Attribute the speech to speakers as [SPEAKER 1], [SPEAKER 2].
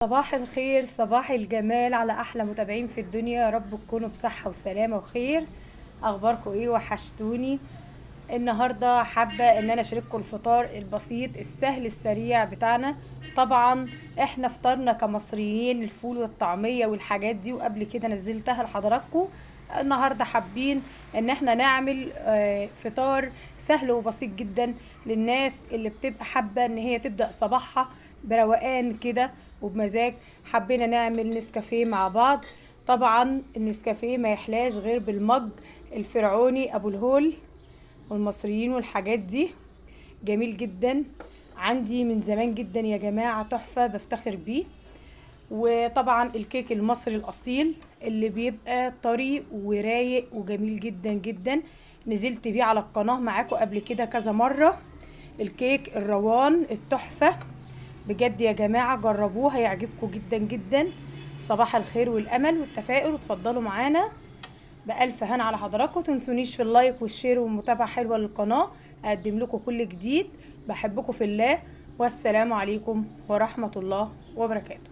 [SPEAKER 1] صباح الخير، صباح الجمال على احلى متابعين في الدنيا. يا رب تكونوا بصحة وسلامة وخير. اخباركم ايه؟ وحشتوني. النهاردة حابة ان انا اشارككم الفطار البسيط السهل السريع بتاعنا. طبعا احنا فطرنا كمصريين الفول والطعمية والحاجات دي، وقبل كده نزلتها لحضراتكم. النهاردة حابين ان احنا نعمل فطار سهل وبسيط جدا للناس اللي بتبقى حابة ان هي تبدأ صباحها بروقان كده وبمزاج. حبينا نعمل نسكافيه مع بعض. طبعا النسكافيه ما يحلاش غير بالمج الفرعوني ابو الهول والمصريين والحاجات دي، جميل جدا، عندي من زمان جدا يا جماعة، تحفة بفتخر بيه. وطبعا الكيك المصري الأصيل اللي بيبقى طري ورايق وجميل جدا جدا، نزلت بيه على القناة معاكم قبل كده كذا مرة. الكيك الروان التحفة بجد يا جماعة، جربوه هيعجبكم جدا جدا. صباح الخير والأمل والتفاؤل، وتفضلوا معانا بألف هنا على حضراتكم. تنسونيش في ال like وال share والمتابعة حلوة للقناة، أقدم لكم كل جديد. بحبكم في الله، والسلام عليكم ورحمة الله وبركاته.